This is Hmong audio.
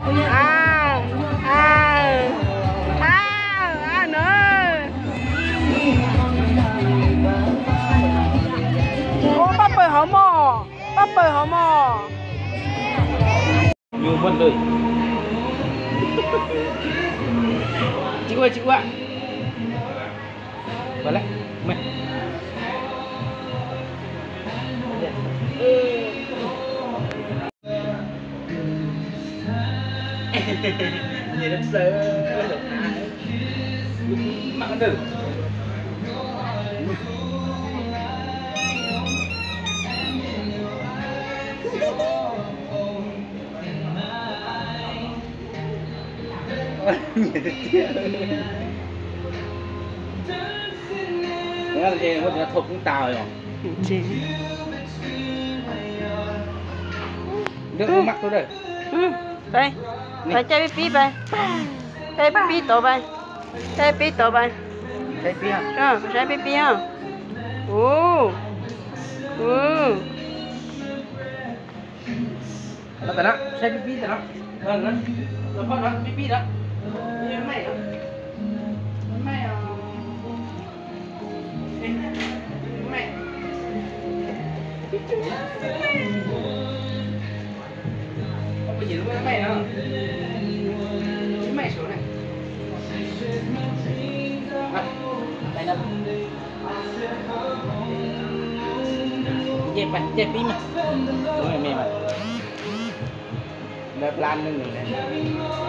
A, a, a, a na. Ua paj paws hov mog, paj paws hov mog. Tsis ua, tsis ua. Thauj koob tas os. Pais, pais caij pib pib pais. Caij pib pib tod pais. Caij pib tod pais. Saib pib pib. Ub, ub. Saib pib pib tod no. Los phoj no, pib pib no. Caij pib mas. Me mas. Lawv plan neeg.